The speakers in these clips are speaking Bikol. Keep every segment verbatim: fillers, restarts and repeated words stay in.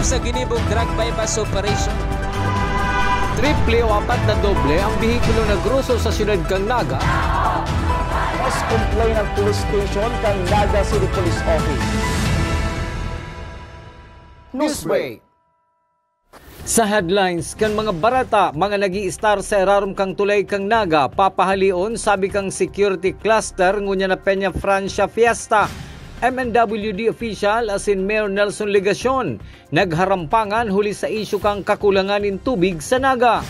Sa ginibong drug buy-bust operation, triple o apat na doble ang behikulo na groso sa siyudad kan Naga. Mas complain ang police station kan Naga City Police Office. Newsbreak. Sa headlines kan mga bareta, mga nag-i-istar sa irarom kan tulay kan Naga, papahalion, sabi kan security cluster, ngunyan na Peña Francia Fiesta. M N W D official asin Mayor Nelson Legacion nagharampangan huli sa isyu kan kakulangan nin tubig sa Naga.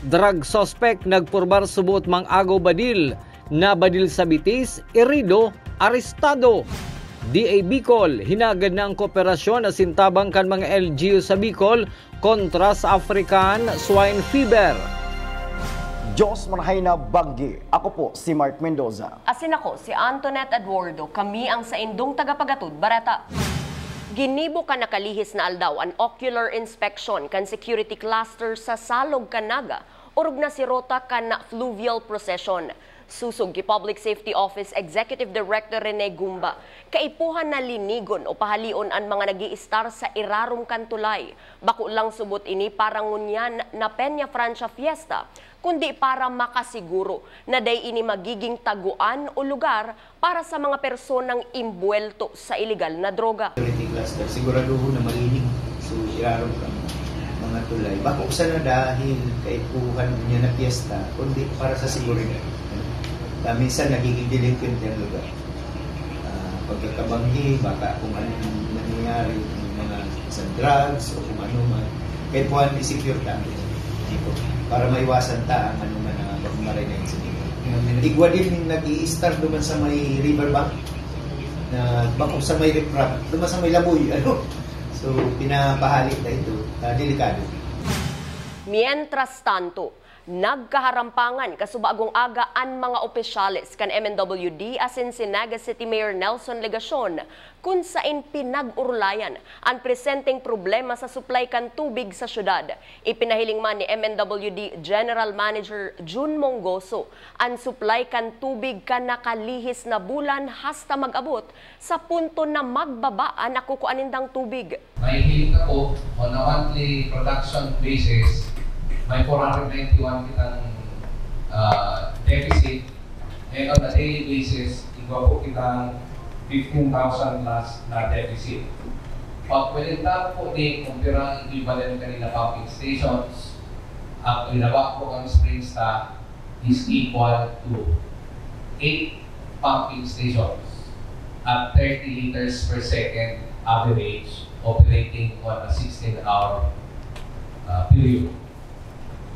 Drug suspect nagpurbar subot mang-agaw badil, nabadil sa bitis, irido, arestado. D A Bicol, hinagad na ang kooperasyon asin tabang kan mga L G U sa Bicol kontra sa African Swine Fever. Diyos marahay na banggi. Ako po si Mark Mendoza. Asin ako si Antoinette Eduardo. Kami ang saindong tagapagatod bareta. Ginibo kan nakalihis na aldaw an ocular inspection kan security cluster sa Salog kan Naga, orog na sirota kan fluvial procession. Susog ki Public Safety Office Executive Director Rene Gumba, kaipuhan na linigon o pahalion an mga nag-iistar sa irarom kan tulay. Bako lang subot ini para ngunyan na Peña Francia Fiesta, kundi para makasiguro na dai ini magiging taguan o lugar para sa mga personang imbuwelto sa ilegal na droga. Security cluster, siguraduhon na malinig. So, irarom kan mga tulay. Bako sana dahil kaipuhan niya na piyesta, kundi para sa seguridad. Ah, minsan nagiging delinquent ang lugar. Ah, pagkakabanggi, baka kung ano yung nangyayari, yung mga sa drugs o kung ano man, kaipuhan i-secure ta ang lugar. Para maiwasan ta ang ano man na pagmaray na insidente. Igwa din yung nag-i-start duman sa may riverbank, na bako sa may riprap, duman sa may laboy, ano. So, pinapahali na ito, ah, delikado. Mientras tanto, nagkaharampangan kasubagong aga an mga opisyales kan M N W D asin si Naga City Mayor Nelson Legacion, kun sain pinag-orolayan an presenteng problema sa supply kan tubig sa syudad. Ipinahiling man ni M N W D General Manager Jun Mongoso an supply kan tubig kan nakalihis na bulan hasta mag-abot sa punto na magbaba an nakukuha nindang tubig. Mahihiling ako, on a monthly production basis, may four hundred ninety-one kitang, ah, deficit. And on a daily basis, igwa po kitang fifteen thousand plus na deficit. Pag kwentahan po ni kung pira ang equivalent kanina pumping stations, ang linaba po ang spring stock is equal to eight pumping stations at thirty liters per second average operating on a sixteen hour, ah, period.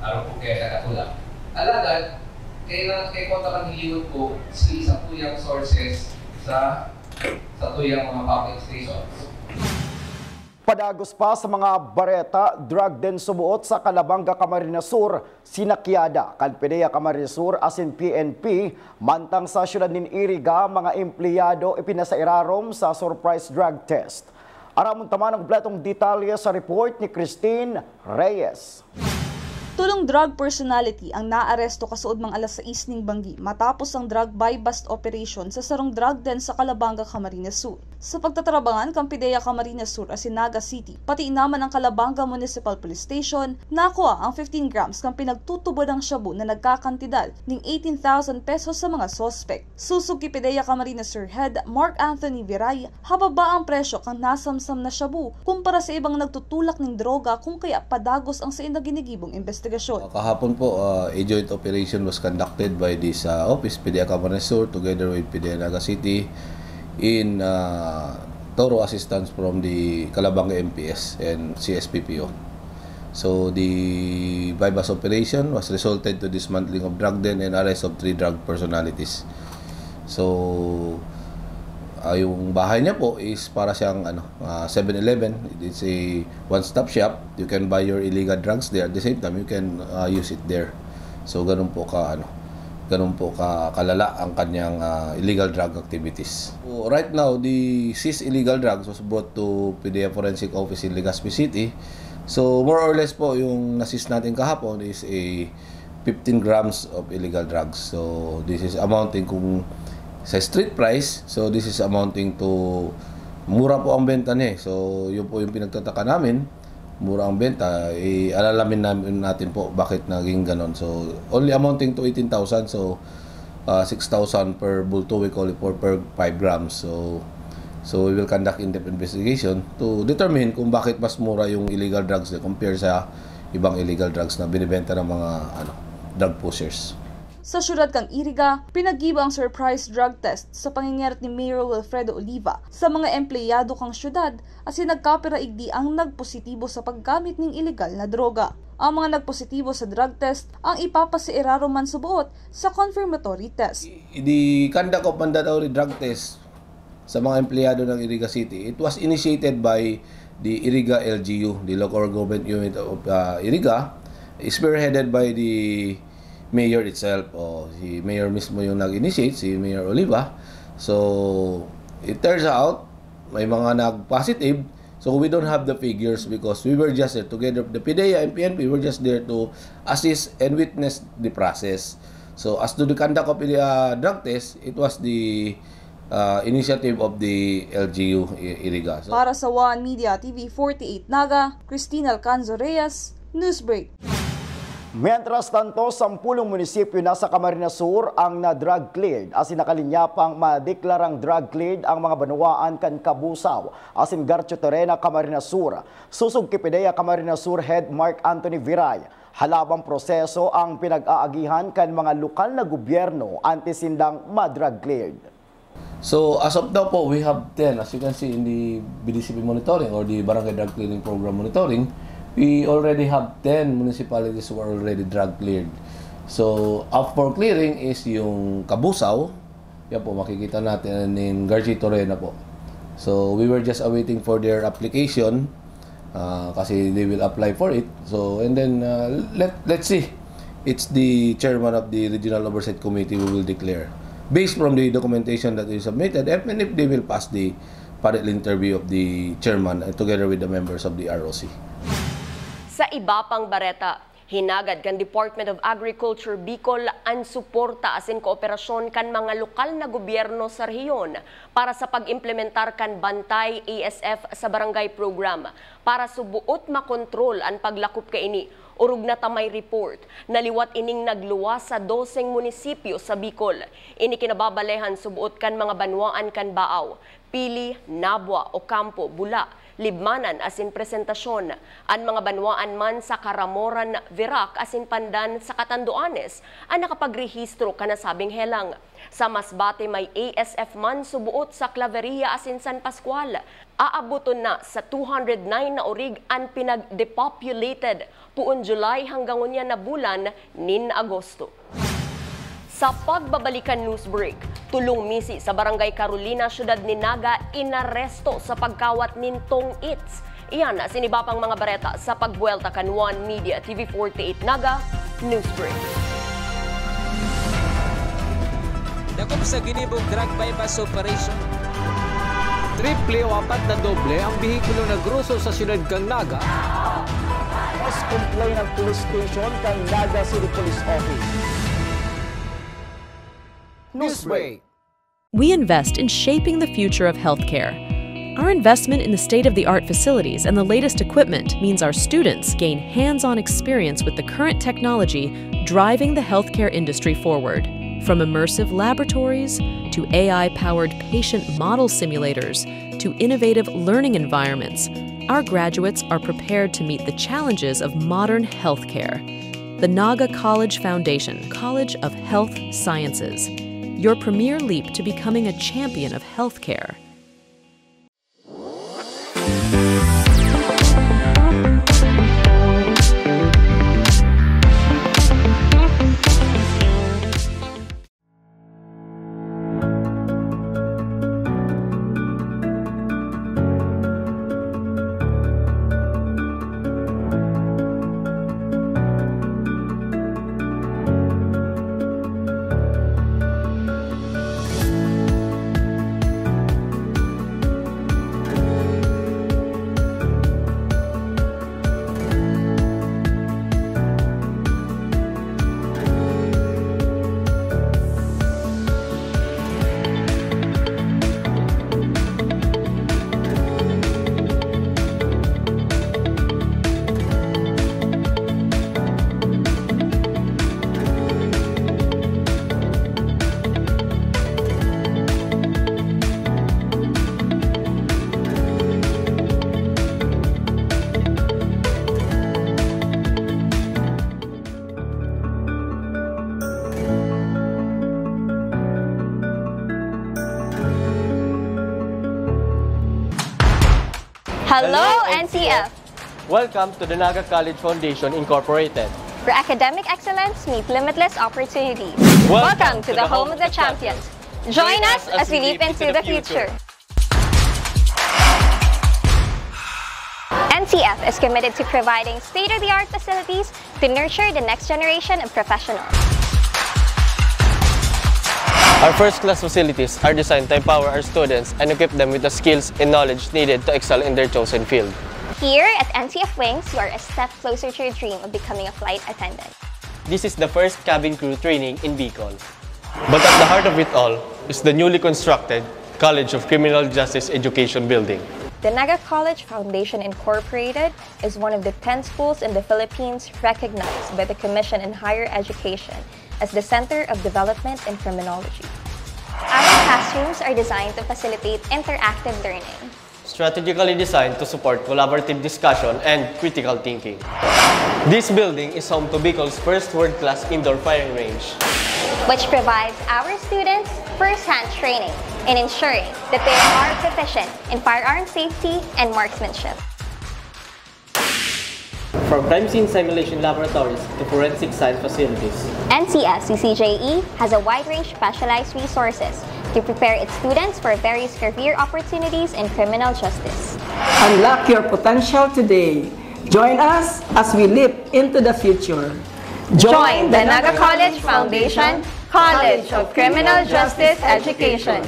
Araw po kaya nagkakula. Alagad, kailangan kay kontra kan hilingon po si isa po yung sources sa, sa tuyang mga pumping stations. Padagos pa sa mga bareta, drug den subuot sa Calabanga, Camarines Sur, sinakyada kan PDEA Camarines Sur asin P N P, mantang sa siyudad nin Iriga, mga empleyado ipinasairarom sa surprise drug test. Aramon ta man ang kompletong detalye sa report ni Christine Reyes. Tolong drug personality ang naaresto kasuodmang alas sais ning banggi matapos ang drug buy-bust operation sa sarong drug den sa Calabanga, Camarines Sur. Sa pagtatarabangan kan PDEA Camarines Sur asin Naga City, pati naman ang Calabanga Municipal Police Station, nakua ang fifteen grams kan pinagtutubodang shabu na nagkakantidad ning eighteen thousand pesos sa mga suspek. Susog ki PDEA Camarines Sur Head Mark Anthony Viray, hababa ang presyo kan nasamsam na shabu kumpara sa ibang nagtutulak ning droga, kung kaya padagos ang saindang ginigibong imbestigasyon. Kahapon po, uh, a joint operation was conducted by this, uh, office, PDEA Camarines Sur, together with PDEA Naga City, in, uh, thorough assistance from the Calabanga M P S and C S P P O. So, the buy-bust operation was resulted to dismantling of drug den and arrest of three drug personalities. So, ah, yung bahay niya po is para siyang, ano, ah, seven eleven. It's a one-stop shop. You can buy your illegal drugs there. At the same time, you can, ah, use it there. So, ganun po ka, ano, ganun po ka, kalala ang kanyang, ah, illegal drug activities. So, right now, the seized illegal drugs was brought to PDEA Forensic Office in Legazpi City. So, more or less po, yung na-seize natin kahapon is a fifteen grams of illegal drugs. So, this is amounting, kung sa street price, so this is amounting to Mura po ang benta niya eh. So, yun po yung pinagtataka namin. Mura ang benta. Ialalamin namin natin po bakit naging ganon. So, only amounting to eighteen thousand. So, uh, six thousand per bulto, we call it for per five grams. So, so we will conduct in-depth investigation to determine kung bakit mas mura yung illegal drugs na compare sa ibang illegal drugs na binibenta ng mga, ano, drug pushers. Sa siyudad kan Iriga, pinaggibo ang surprise drug test sa pangingert ni Mayor Wilfredo Oliva sa mga empleyado kan siyudad asin nagkapira igdi ang nagpositibo sa paggamit nin iligal na droga. Ang mga nagpositibo sa drug test ang ipapasiiraro man suboot sa confirmatory test. The conduct of mandatory drug test sa mga empleyado ng Iriga City, it was initiated by the Iriga L G U, the Local Government Unit of uh, Iriga, spearheaded by the mayor itself. O, si mayor mismo yung nag-initiate, si Mayor Oliva. So, it turns out, may mga nag-positive. So, we don't have the figures because we were just there together. The PDEA and P N P were just there to assist and witness the process. So, as to the conduct of the uh, drug test, it was the uh, initiative of the L G U I- Iriga. So, Para sa One Media T V forty-eight Naga, Christine Alcanzo Reyes, Newsbreak. Mientras tanto, sampulong munisipyo na sa Camarines Sur ang na-drug cleared asin nakalinya pang madeklarang drug cleared ang mga banwaan kan Cabusao asin Garchitorena, Camarines Sur. Sosog ki PDEA Camarines Sur Head Mark Anthony Viray, halabang proseso ang pinag-aagihan kan mga lokal na gobyerno antes sindang ma-drug cleared. So as of now po, we have ten. As you can see in the B D C P monitoring or the Barangay Drug Clearing Program monitoring, we already have ten municipalities who are already drug cleared. So up for clearing is yung Cabusao. Yan po, makikita natin in Garchitorena po. So we were just awaiting for their application uh, kasi they will apply for it. So and then uh, let let's see. It's the chairman of the Regional Oversight Committee who will declare based from the documentation that we submitted, and if they will pass the panel interview of the chairman uh, together with the members of the R O C. Sa iba pang bareta, hinagad kan Department of Agriculture Bicol an suporta asin kooperasyon kan mga lokal na gobyerno sa rehiyon para sa pag-implementar kan Bantay A S F sa Barangay Program para suboot makontrol an paglakop kaini. Orog na ta may report na liwat ining nagluwas sa doseng munisipyo sa Bicol. Ini kinababalehan suboot kan mga banwaan kan Baaw, Pili, Nabua, Ocampo, Bula, Libmanan asin Presentacion. An mga banwaan man sa Caramoran, Virac asin Pandan sa Catanduanes an nakapagrehistro kan nasabing helang. Sa Masbate may A S F man suboot sa Claveria asin San Pascual. Aaboton na sa two hundred nine na orig an pinag-depopulated poon July hanggang ngunyan na bulan nin Agosto. Sa pagbabalikan news break, tolong misi sa Barangay Carolina, siyudad nin Naga, inaresto sa pagkawat nin tong-its. Iyan asin iba pang mga bareta sa pagbuwelta kan One Media T V forty-eight Naga News Break. Dakop sa ginibong drug buy-bust operation. Triple o apat na doble ang behikulo na groso sa siyudad kan Naga. Mas complain ang police station kan Naga City Police Office. Newsbreak. We invest in shaping the future of healthcare. Our investment in the state of the art facilities and the latest equipment means our students gain hands on experience with the current technology driving the healthcare industry forward. From immersive laboratories to A I powered patient model simulators to innovative learning environments, our graduates are prepared to meet the challenges of modern healthcare. The Naga College Foundation, College of Health Sciences, your premier leap to becoming a champion of healthcare. Hello, N C F! Welcome to the Naga College Foundation Incorporated, where academic excellence meets limitless opportunities. Welcome to the home of the champions. Join us as we leap into the future. N C F is committed to providing state-of-the-art facilities to nurture the next generation of professionals. Our first-class facilities are designed to empower our students and equip them with the skills and knowledge needed to excel in their chosen field. Here at N C F Wings, you are a step closer to your dream of becoming a flight attendant. This is the first cabin crew training in Bicol. But at the heart of it all is the newly constructed College of Criminal Justice Education Building. The Naga College Foundation Incorporated is one of the ten schools in the Philippines recognized by the Commission on Higher Education as the Center of Development in Criminology. Our classrooms are designed to facilitate interactive learning, strategically designed to support collaborative discussion and critical thinking. This building is home to Bicol's first world-class indoor firing range, which provides our students first-hand training in ensuring that they are proficient in firearm safety and marksmanship. From crime scene simulation laboratories to forensic science facilities, N C F C C J E has a wide range of specialized resources to prepare its students for various career opportunities in criminal justice. Unlock your potential today. Join us as we leap into the future. Join the Naga College Foundation College of Criminal Justice Education.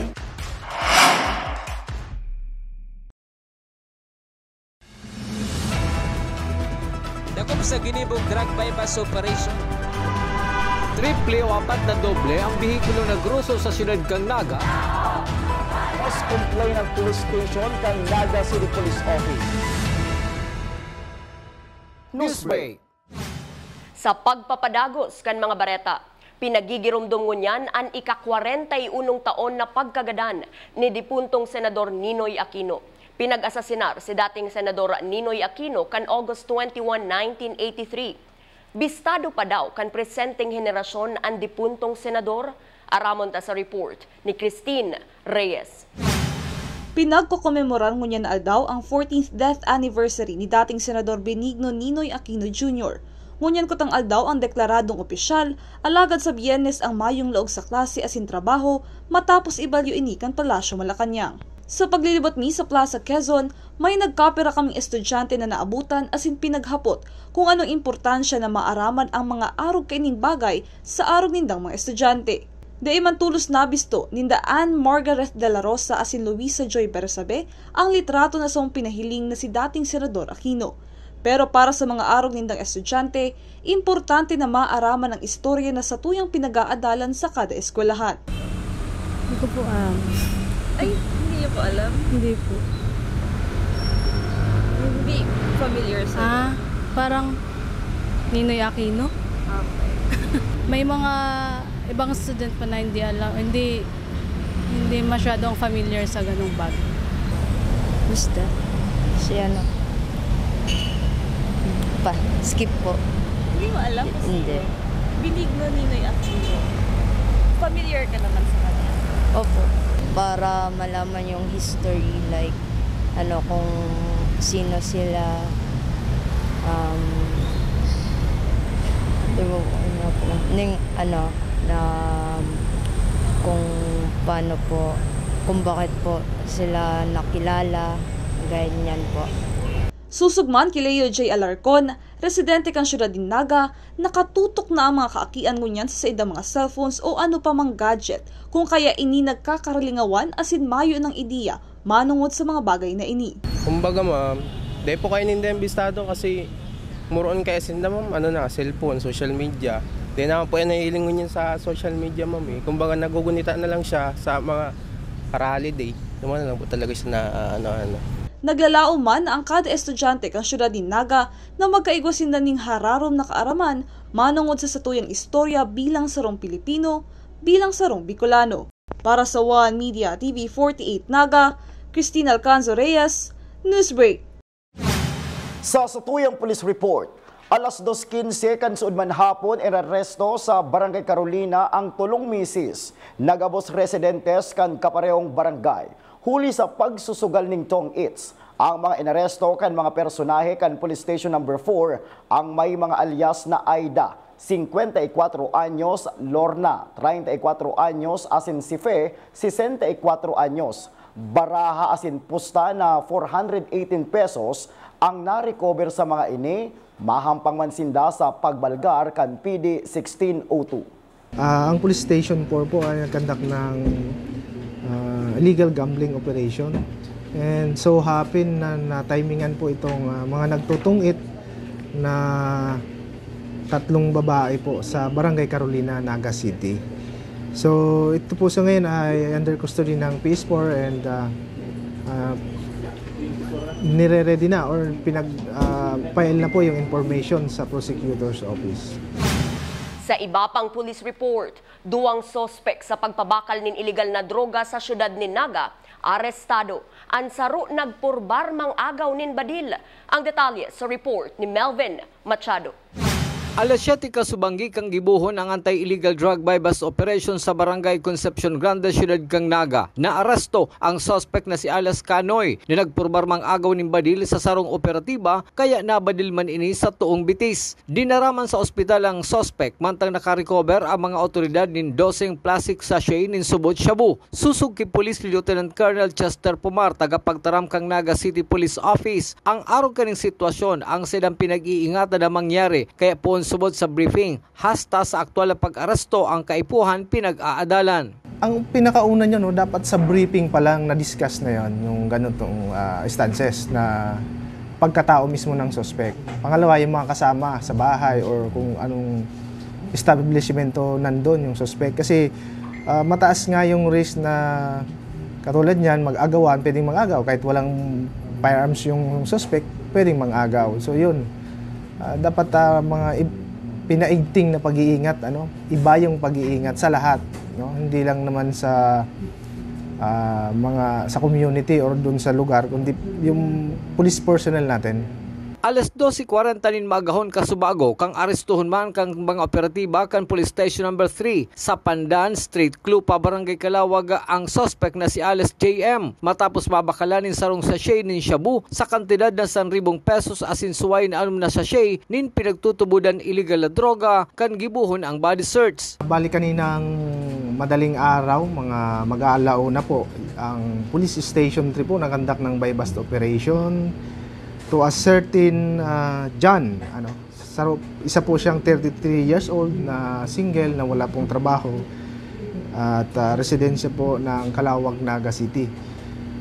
Dakop sa ginibong drug buy-bust operation. Triple o apat na doble ang behikulo na groso sa siyudad kan Naga. Mas complain ang police station kan Naga City Police Office. Newsbreak. Sa pagpapadagos kan mga bareta, pinagigiromdom ngunyan an ika-kwarenta-y-unong taon na pagkagadan ni dipuntong Senador Ninoy Aquino. Pinag-asasinar si dating Senador Ninoy Aquino kan August twenty-one, nineteen eighty-three. Bistado pa daw kan presenteng henerasyon an dipuntong senador? Aramon ta sa report ni Christine Reyes. Pinagkokomemorar ngunyan na aldaw ang fourteenth death anniversary ni dating Senador Benigno Ninoy Aquino Junior. Ngunyan kutang aldaw ang deklaradong opisyal, alagad sa Biyernes ang mayong laog sa klase asin trabaho matapos ibalyo ini kan Palasyo Malacañang. Sa paglilibot mi sa Plaza Quezon, may nagkapira kaming estudyante na naabutan asin pinaghapot kung anong importansya na maaraman ang mga arog kaining bagay sa arog nindang mga estudyante. Dai man tolos nabisto ninda Anne Margareth de la Rosa asin Luisa Joy Bersabe ang litrato na sarong pinahiling na si dating Senador Aquino. Pero para sa mga arog nindang estudyante, importante na maaraman ang istorya na satuyang pinag-aadalan sa kada eskwelahan. Hindi ko po alam. Ay, hindi niyo po alam? Hindi po. Hindi familiar sa... Ah, parang Ninoy Aquino. Okay. May mga ibang student pa na hindi alam, hindi hindi masyadong familiar sa ganong bagay. Basta, si ano, pa, skip po. Hindi mo alam kung Hindi. Sino? Benigno Ninoy Aquino. Familiar ka naman sa kanya? Opo. Para malaman yung history, like, ano, kung sino sila, um, ano po, ning, ano, na kung paano po, kung bakit po sila nakilala, ganyan po. Susog man ki Leo J. Alarcon, residente kan siyudad nin Naga, nakatutok na ang mga kaakian ngunyan sa saindang mga cellphones o ano pa mang gadget, kung kaya ini nagkakaralingawan asin mayo nang ideya manongod sa mga bagay na ini. Kumbaga, ma'am, dai po kayo ninda imbestado kasi muroon kaya sinda, ma'am, ano na, cellphone, social media. Di naman po yan nahihiling ngunyan sa social media, ma'am, eh. Kumbaga, nagugunita na lang siya sa mga para holiday. Yung mga lang po talaga siya na, ah, ano, ano. Naglalaom man ang kada estudyante kan siyudad nin Naga na magkaigwa sinda ning hararom na kaaraman manongod sa satuyang istorya bilang sarong Pilipino, bilang sarong Bicolano. Para sa One Media T V forty-eight Naga, Christine Alcanzo Reyes, Newsbreak. Sa satuyang police report, alas dos quince kan suod man hapon inaresto sa Barangay Carolina ang tolong misis na gabos residentes kan kaparehong barangay, huli sa pagsusugal nin tong-its. Ang mga inaresto kan mga personahe kan Police Station Number four, ang may mga alias na Aida, singkwenta y kwatro anyos, Lorna, treinta y cuatro anyos, asin si Fe, sesenta y cuatro anyos. Baraha asin pusta na four hundred eighteen pesos ang na-recover sa mga ini, mahampang man sinda sa pagbalgar kan P D sixteen oh two. Ah, ang Police Station four po ay nag-conduct ng, ah, illegal gambling operation. And so happen na natimingan po itong, ah, mga nagtutungit na tatlong babae po sa Barangay Carolina, Naga City. So, ito po sa ngayon ay under custody ng P S four and, ah, ah, nire-ready na or pinag, ah, file na po yung information sa prosecutor's office. Sa iba pang police report, duwang suspek sa pagpabakal nin iligal na droga sa siyudad nin Naga, arestado. An saro nagpurbar mang-agaw nin badil. Ang detalye sa report ni Melvin Machado. Alas siyete kasubanggi kan gibohon ang anti-illegal drug buy-bust operation sa Barangay Concepcion Grande, siyudad kan Naga. Naaresto ang suspek na si alias Kanoy na nagpurbar mang-agaw nin badil sa sarong operatiba, kaya nabadil man ini sa toong bitis. Dinaraman sa ospital ang suspek, mantang nakarecover ang mga awtoridad nin doseng plastic sachet nin subot shabu. Sosog ki Police Lieutenant Colonel Chester Pomar, tagapagtaram kan Naga City Police Office, ang arog kaning sitwasyon ang saindang pinag-iingatan na mangyari, kaya poon subot sa briefing, hasta sa aktual na pag-aresto ang kaipuhan pinag-aadalan. Ang pinakauna niya, no, dapat sa briefing pa lang na-discuss na yon, yung ganitong, ah, instances na pagkatao mismo ng suspect. Pangalawa, yung mga kasama sa bahay or kung anong establishmento nandun yung suspect. Kasi, ah, mataas nga yung risk na katulad niyan, mag-agawan, pwedeng mag-agaw. Kahit walang firearms yung suspect, pwedeng mag-agaw. So, yun. Ah, dapat, ah, mga ib-, pinaigting na pag-iingat, ano? Iba yung pag-iingat sa lahat, no? Hindi lang naman sa, ah, mga, sa community or dun sa lugar, kundi yung police personnel natin. Alas dose kwarenta nin maagahon kasubago kan arestohon man kan mga operatiba kan Police Station Number three sa Pandan, Street Clupa, Barangay Calawag, ang suspek na si alias J M, matapos mabakalan nin sarong sachet nin shabu sa kantidad na san ribong pesos asin suway na anom na sachet nin pinagtutubodan illegal na droga kan gibohon ang body search. Bali kaninang madaling araw, mga mag-aalauna po, ang Police Station three po nakandak ng buy-bust operation to a certain, ah, John, ano, saro-, isa po siyang thirty-three years old na single na wala pong trabaho at, ah, residensya po ng Calawag, Naga City.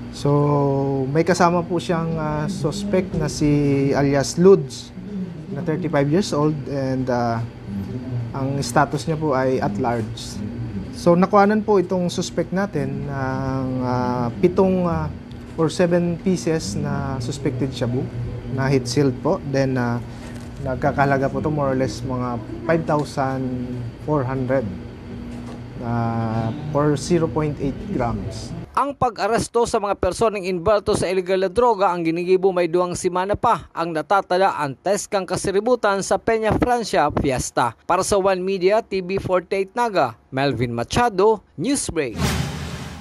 So, may kasama po siyang, ah, suspect na si alias Lods na thirty-five years old and, ah, ang status niya po ay at large. So, nakuhanan po itong suspect natin ng, ah, pitong, ah, or seven pieces na suspected shabu na heat sealed po. Then, ah, nagkakahalaga po ito more or less mga five thousand four hundred, ah, or zero point eight grams. Ang pag-aresto sa mga personang involved sa illegal na droga ang ginigibo may duwang semana pa ang natatada ang test kan kasiributan sa Peña Francia Fiesta. Para sa One Media, T V forty-eight Naga, Melvin Machado, Newsbreak.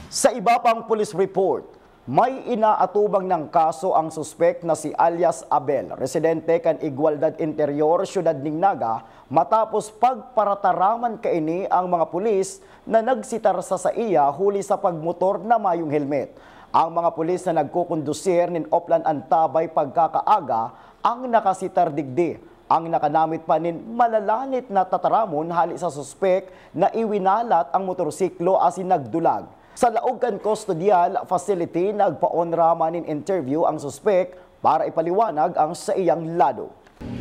Sa iba pang police report, may inaatubang ng kaso ang suspek na si alias Abel, residente kan Igualdad Interior, Siyudad nin Naga, matapos pagparataraman kaini ang mga pulis na nagsitar sa saiya huli sa pagmotor na mayong helmet. Ang mga pulis na nagkukondusir nin Oplan Antabay pagkakaaga ang nakasitar digdi. Ang nakanamit pa nin malalanit na tataramon hali sa suspek na iwinalat ang motorsiklo asin nagdulag. Sa laog kan custodial facility, nagpaonra man nin interview ang suspek para ipaliwanag ang saiyang lado.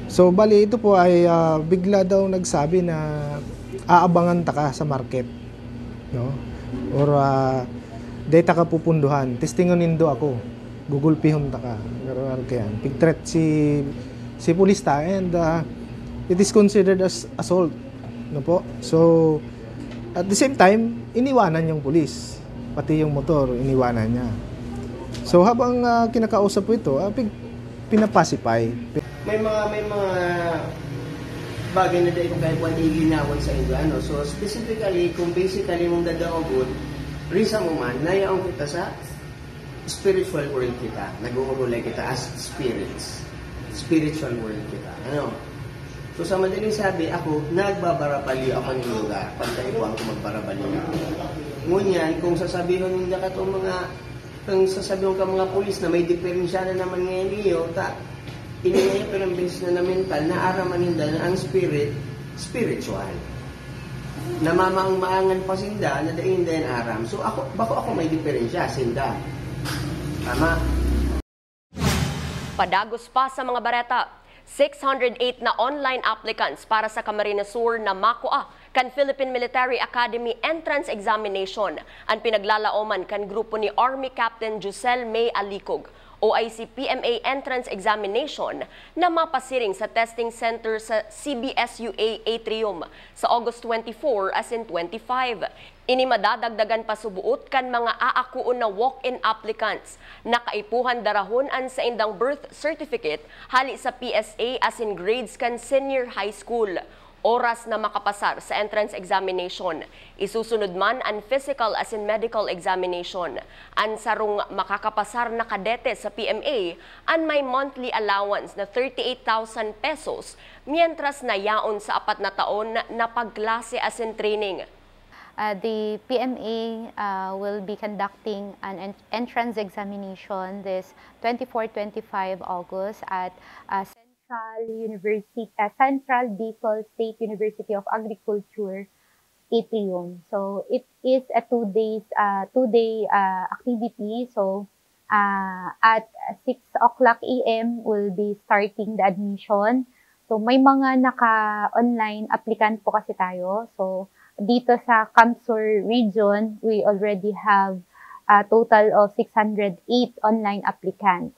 So, bali, ito po ay, ah, bigla daw nagsabi na aabangan taka sa market, no? Or, ah, "Dai taka pupunduhan, testingon nindo ako, gugulpihon taka." Pero ano kaya, pig-threat si, si pulis ta, and, ah, it is considered as assault, no po? So, at the same time, iniwanan yung pulis, pati yung motor, iniwanan niya. So, habang, ah, kinakausap po ito, ah, pig-, pinapacify. May mga, may mga bagay na dai ko kaya kuwan iginawan sa inyo, ano. So, specifically, kung basically mong dadaogon, reason mo man, nayaon kita sa Spiritual world kita. Nag-uurulay kita as spirits. Spiritual world kita. Ano? So, sa madaling sabi, ako, nagbabarabaliw ako ng lugar. Pagkaipuhan ko, magbarabaliw ako. Ngunyan, kung sasabihon ninda katong mga, kung sasabihon ka mga pulis na may diferensya na naman ngayon iyo, ta, ini ngayon, pero ang beses na na mental, naaraman ninda na ang spirit, spiritual. Namamaang-maangan pa sinda na dai ninda yan aram. So, ako, bako ako may diferensya, sinda. Tama? Padagos pa sa mga bareta, six hundred eight na online applicants para sa Camarines Sur na makua kan Philippine Military Academy Entrance Examination an pinaglalaoman kan grupo ni Army Captain Josel May Alicog, O I C P M A Entrance Examination, na mapasiring sa testing center sa C B S U A Atrium sa August twenty-four asin twenty-five. Ini madadagdagan pa suboot kan mga aakoon na walk-in applicants na kaipuhan darahon an saindang birth certificate hali sa P S A asin grades kan senior high school. Oras na makapasar sa entrance examination, isusunod man an physical asin medical examination. An sarong makakapasar na kadete sa P M A an may monthly allowance na thirty-eight thousand pesos, mientras na yaon sa apat na taon na pagklase asin training. Uh, the P M A uh, will be conducting an en- entrance examination this twenty-four twenty-five August at uh, Central University, uh, Central Bicol State University of Agriculture Atrium. So it is a two days, uh, two day uh, activity. So uh, at six o'clock A M will be starting the admission. So may mga naka-online applicant po kasi tayo. So dito sa CamSur region, we already have a total of six hundred eight online applicants.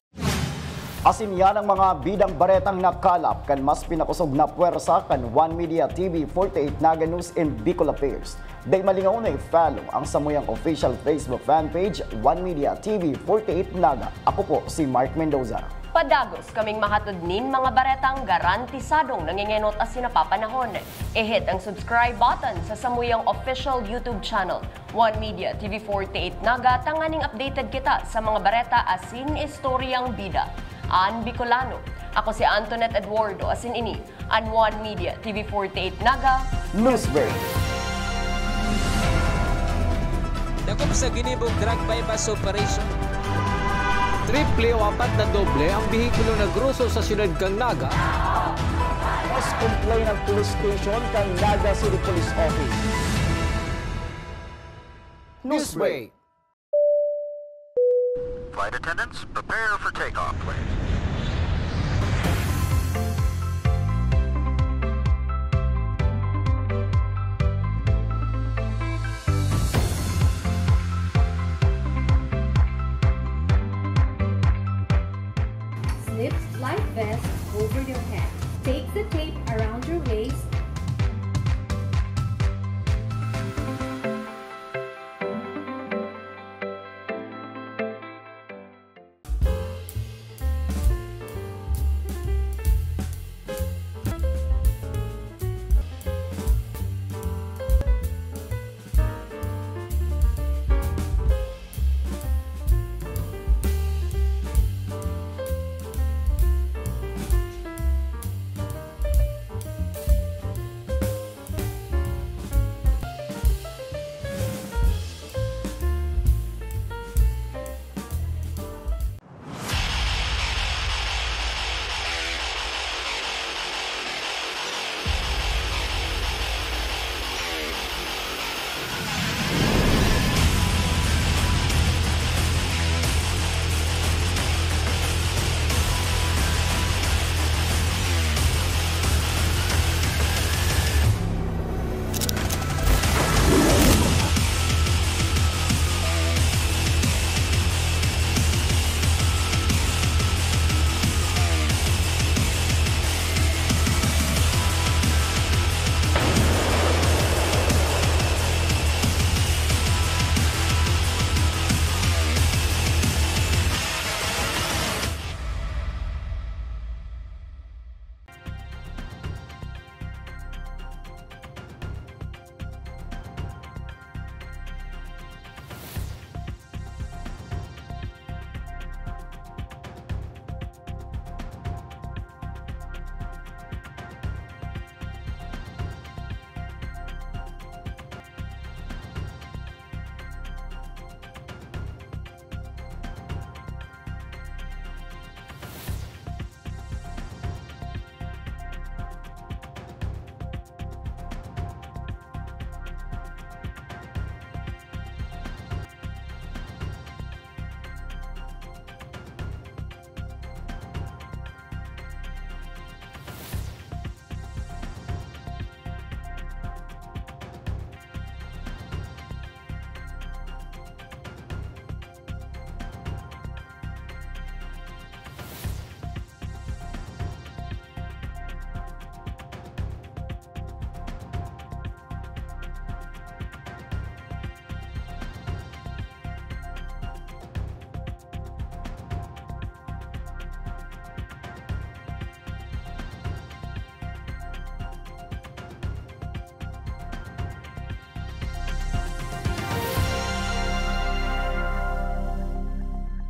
Asin yan ang mga bidang baretang nakalap kan mas pinakosog na pwersa kan One Media T V forty-eight Naga News and Bicol Affairs. Dai malingaw na i-follow ang samuyang official Facebook fan page, One Media T V forty-eight Naga. Ako po si Mark Mendoza. Padagos kaming mahatod nin mga baretang garantisadong nangengenot asin napapanahon. I-hit ang subscribe button sa samuyang official YouTube channel, One Media T V forty-eight Naga, tanganing updated kita sa mga bareta asin istoryang bida. An Bicolano. Ako si Antoinette Eduardo, asin ini an One Media T V forty-eight Naga Newsbreak. Dakop sa ginibong drug buy-bust operation. Triple o apat na doble ang behikulo na groso sa siyudad kan Naga. Mas complain ang police station kan Naga City Police Office. Newsbreak. Flight attendants, prepare for takeoff, please. Slip life vest over your head. Take the tape around your waist